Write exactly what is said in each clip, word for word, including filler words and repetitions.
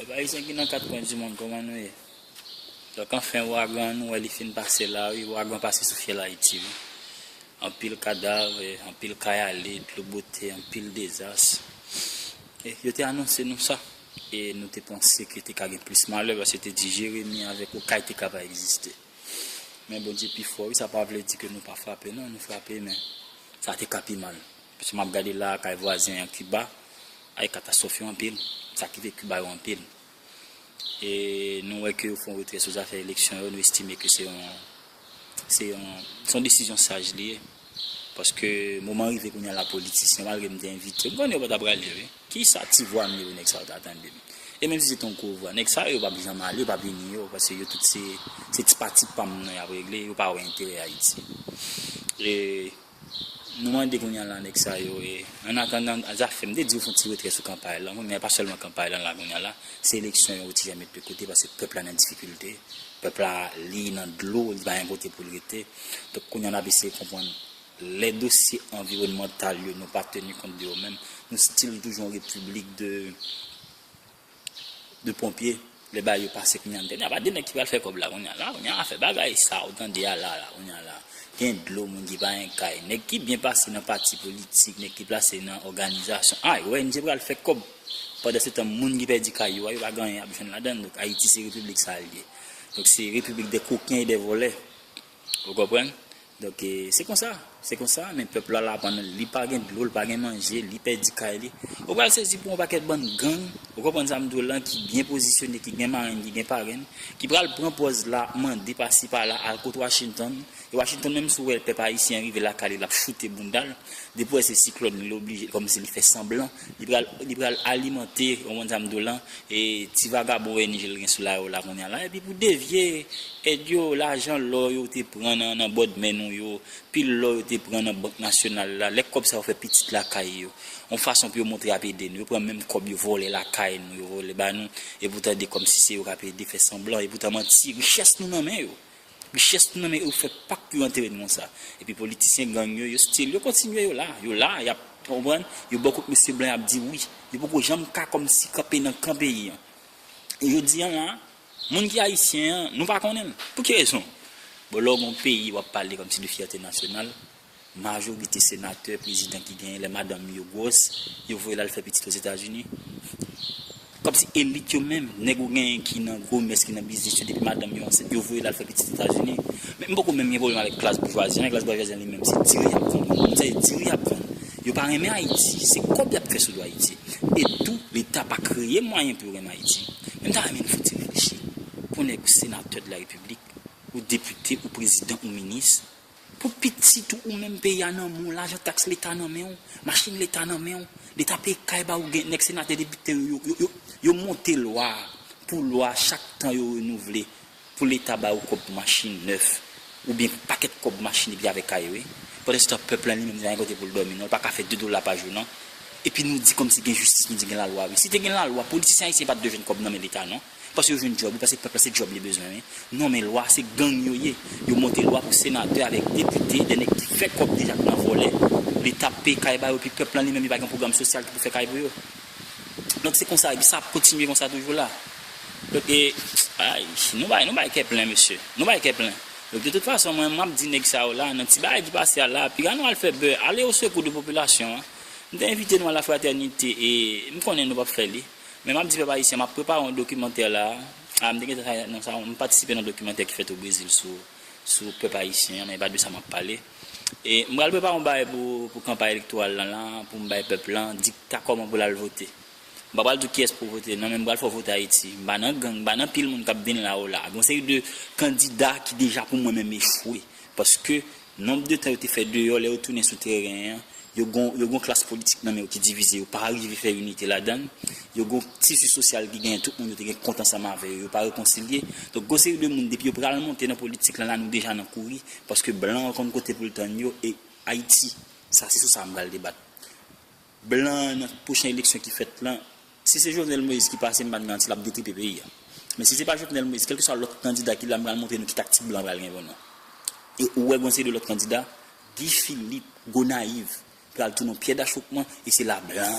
Ayisyen ki nan kat kwen di mond, kòman nou ye? Donk, anfen, ouragan an, nou wè li fin pase la, wi. Ouragan pase sou fyèl Ayiti, wi. Anpil kadav, eh, anpil kay ale, dlo bote, anpil dezas. E yo te anonse nou sa. E nou te panse ke te ka gen plis malè, paske yo te di Jeremi avèk Okay te ka pa egziste. Men Bondye pi fò, wi, sa pa vle di ke nou pa frape, non, nou frape, men sa te ka pi mal. Paske m ap gade la, kay vwazen an, Kiba, ay, katastwòf yo anpil. Sa ki te Kiba yo anpil. E nou wè ke yo fè yon retrè sou zafè eleksyon yo, nou estime ke se yon, se yon, se yon desizyon saj li ye. Paske moman rive kounye a la politisyen, malgre m te envite yo, m konnen yo pa ta prale, wi. Kisa ti vwa m ye pou nèg sa yo ta tande m? E menm si se te yon gwo vwa, nèg sa yo p ap janm ale, yo p ap vini yo, paske yo tout se, se ti pati pa m nan y ap regle, yo pa wè enterè Ayiti. E nou mande kounye a la nèg sa yo, e, an atandan, zafè, m te di yo fè yon ti retrè sou kanpay lan, men pa sèlman kanpay lan la kounye a la, se eleksyon yo ti jan met de kote, paske pèp la nan difikilte, pèp la li nan dlo, li pa gen kote pou l rete. Donk kounye a n ap eseye konprann lè dosye anviwònmantal yo, nou pa teni kont de yo menm. Nou still toujou yon repiblik de, de ponpye. Lè bagay yo pase kounye a, n teni, a pa de nèg ki pral fè kòb la kounye a. La, kounye a, afè bagay sa, ou tande a la, la, kounye a la. Gen dlo, moun ki pa gen kay. Nèg ki byen pase nan pati politik, nèg ki plase nan òganizasyon. A, O N G pral fè kòb. Pandan se tan, moun ki pèdi kay yo a, yo pa gen anyen y ap jwenn ladan l. Donk, Ayiti se repiblik sa l ye. Donk, se repiblik dè koken e dè vòlè. Ou konprann? Donk, e, se konsa. Se konsa, men pèp la la pandan li pa gen dlo, li pa gen manje, li pèdi kay li. Ou pral sezi pou yon pakèt bann gang, ou konprann sa m di w lan, ki byen pozisyone, ki gen marenn, ki gen parenn, ki pral pran pòz la, mande pasi pala, al kot Washington. E Washington, menm si w wè pèp ayisyen an rive lakay li, l ap choute bounda l. Depi w wè se siklòn, li oblije, kòmsi li fè sanblan. Li pral, li pral alimante, ou konprann sa m di w lan, e ti vagabon O N G l gen sou la yo la kounye a la. Epi pou devye èd yo, lajan lò yo te pran nan, nan bòdmè nou yo, pil lò yo te pran nan Bank Nasyonal la, lè kòb sa yo fè pitit lakay yo, yon fason pou yo montre y ap ede nou, yo pran menm kòb yo vòlè lakay nou, yo vòlè ba nou, e pou tande kòmsi se yo k ap ede fè sanblan, e poutan manti, richès nou nan men yo. Richès nou nan men yo, fè pak pou yo antere nou konsa. Epi politisyen gang yo, yo still, yo kontinye, yo la, yo la, y ap, ou konprann, yo bò kot mesye blan, y ap di wi. Yo poko janm ka kòmsi kanpe nan kan peyi an. E jodi an la, moun ki ayisyen an, nou pa konnen l. Pou ki rezon? Bon, lè w gen yon peyi, w ap pale kòmsi de fyète nasyonal, majorite senatè, prezidan ki genyen, lè madanm yo gwòs, yo voye l al fè pitit Ozetazini. Kòmsi elit yo menm, nèg ou genyen ki nan gwo mès, ki nan biznis yo, depi madanm yo ansent, yo voye l al fè pitit Etazini. Men m poko menm gen pwoblèm avèk klas boujwazi an, klas boujwazi an li menm, se diri y ap vann. Moun sa yo diri y ap vann. Yo pa renmen Ayiti, se kòb y ap fè sou do Ayiti. E tou, Leta pa kreye mwayen pou yo renmen Ayiti. Men m ta renmen nou fouti reflechi. Pou nèg ou senatè de la repiblik, ou depite, ou prezidan, ou minis, pou pitit ou, ou menm peyi a nan men w, lajan taks Leta nan men w, machin Leta nan men w, Leta peye kay ba ou, gen nèg senatè, depite yo, yo, yo, yo, yo monte lwa pou lwa chak tan yo renouvle, pou Leta ba yo kòb pou machin nèf, oubyen pakèt kòb machin epi avèk kay yo, wi. Pandan se tan pèp lan li menm li pa gen kote pou l dòmi non, li pa ka fè de dola pa jou non. Epi nou di kòmsi gen jistis, nou di gen lalwa, wi. Si te gen lalwa, politisyen ayisyen pa t dwe jwenn kòb nan men Leta non. Paske yo jwenn djòb, wi, paske pèp la se djòb li bezwen, wi. Non, men lwa, se gang yo ye. Yo monte lwa pou senatè avèk depite, de nèg ki fè kòb deja nan vòlè. Leta peye kay ba yo, epi pèp lan li menm, li pa gen pwogram sosyal ki pou fè kay pou yo. Donk, se konsa, epi sa ap kontinye konsa toujou la. Donk, e, ay, nou bay, nou bay kè plen, mesye. Nou bay kè plen. Donk, de tout fason, mwen, m ap di nèg sa yo la, nan ti bagay ki pase a la, piga nou al fè bè, ale o sekou de popilasyon an. M te envite nou a la fratènite, e m konnen nou p ap fè li. Men m ap di pèp ayisyen, m ap prepare yon dokimantè la. A, m te gentan fè non sa, m patisipe nan dokimantè ki fèt o Brezil sou, sou pèp ayisyen an, men e pa de sa m ap pale. E m pral prepare yon bagay pou, pou kanpay elektoral lan la, pou m bay pèp lan dikta kòman pou l al vote. M pa pral di w kiyès pou vote, non, men m pral fè w vote Ayiti. M pa nan gang, m pa nan pil moun k ap vin la o la. Gon seri de kandida ki deja pou mwen menm echwe. Paske nonb de tan yo te fè deyò, lè yo tounen sou teren an, yo gon, yo gon klas politik nan men yo ki divize, yo pa rive fè inite ladan l. Yo gon tisi sosyal ki genyen, tout moun yo te gen kont ansanm avè yo, yo pa rekonsilye. Donk, gon seri de moun, depi yo pral monte nan politik lan, la nou deja nan kouri, paske blan an konn kote pou l tann yo, e Ayiti, sa se sou sa m pral debat. Blan an nan pwochen eleksyon ki fèt lan, si se Jovenel Moïse ki pase, m pa t garanti l ap detripe peyi a. Men si se pa Jovenel Moïse, kèlkeswa lòt kandida ki la, m pral montre nou ki taktik blan pral gen pou nou. E ou wè gon seri de lòt kandida, Guy Philippe, Gonayiv, pral tounen yon pyè dachopman, e se la blan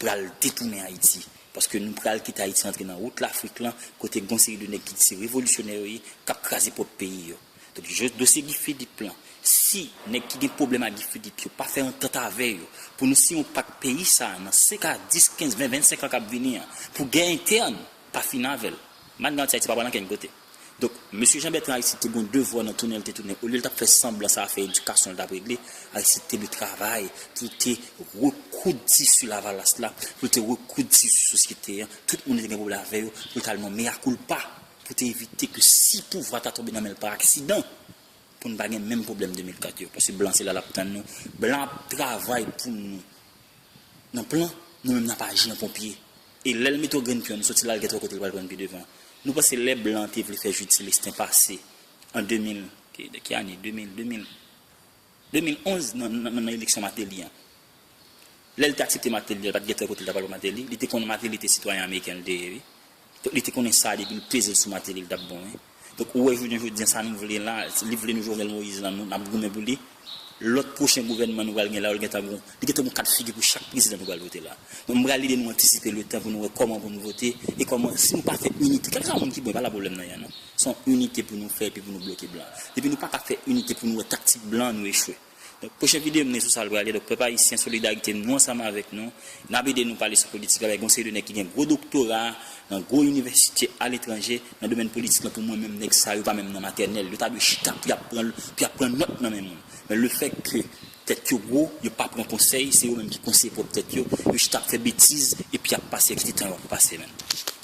pral detounen Ayiti. Paske nou pral kite Ayiti antre nan wout Lafrik lan, kote gon seri de nèg ki di se revolisyonè yo ye, k ap kraze pwòp peyi yo. Donk, dosye Guy Philippe lan, si nèg ki gen pwoblèm ak Guy Philippe yo pa fè antant avè yo, pou nou siyen yon pak peyi sa a nan senk a dis, kenz, ven, vennsenk an k ap vini an, pou gè entèn, pa fini avè l. M pa t garanti Ayiti pa pral ankenn kote. Donk, mesye Jean Bertrand Aristide te gen yon devwa nan tounen l te tounen. Olye l t ap fè sanblan sa a, fè edikasyon l t ap regle, Aristide te dwe travay pou l te rekoud tisi lavalas la, pou l te rekoud tisi sosyete an, tout moun te gen pwoblèm avè yo, pou l t al nan mea culpa, pou te evite ke si pouvwa ta tonbe nan men l pa aksidan, pou n pa gen menm pwoblèm de mil kat yo. Paske blan se la l ap tann nou. Blan ap travay pou nou. Nan plan, nou menm n ap aji an ponpye. E lè l mete yon grenn pye, nou soti la, l gentan wè kote l pral pran pi devan. Nou panse lè blan te vle fè Jude Célestin pase an de mil, ki, ki ane? De mil, de mil, de mil onz, nan, nan, nan, nan eleksyon Martelly an. Lè l te aksepte Martelly, l pa t gentan wè kote l t ap pran Martelly. Li te konnen Martelly te sitwayen ameriken l te ye, wi. Donk, li te konnen sa depi l peze l sou Martelly, l t ap bon, wi. Donk, ou wè, jounen jodi an, sa nou vle la, li vle nou Jovenel Moïse la, nou, n ap goumen pou li. Lòt pwochen gouvènman nou pral gen la, li gentan gon, li gentan gon kat figi pou chak prezidan nou pral vote la. Donk, m pral ede nou antisipe le tan pou nou wè kòman pou nou vote, e kòman, si nou pa fè inite, kèlkeswa moun ki bon, e pa la pwoblèm nan ye a, non. Se yon inite pou nou fè, epi pou nou bloke blan. Depi nou pa ka fè inite pou nou wè taktik blan, nou echwe. Donk, pwochen videyo m, se sou sa l prale. Donk, pèp ayisyen, solidarite nou ansanm avèk nou. N ap ede nou pale sou politik la, avèk yon seri de nèg ki gen gwo doktora nan gwo inivèsite aletranje nan domèn politik la. Pou mwen menm, nèg sa yo pa menm nan matènèl. Yo ta dwe chita pou y ap pran, pou y ap pran nòt nan men moun. Men lefètke tèt yo gwo, yo pa pran konsèy, se yo menm ki konseye pwòp tèt yo, yo chita ap fè betiz, epi y ap pase, kite tan yo ap pase, menm.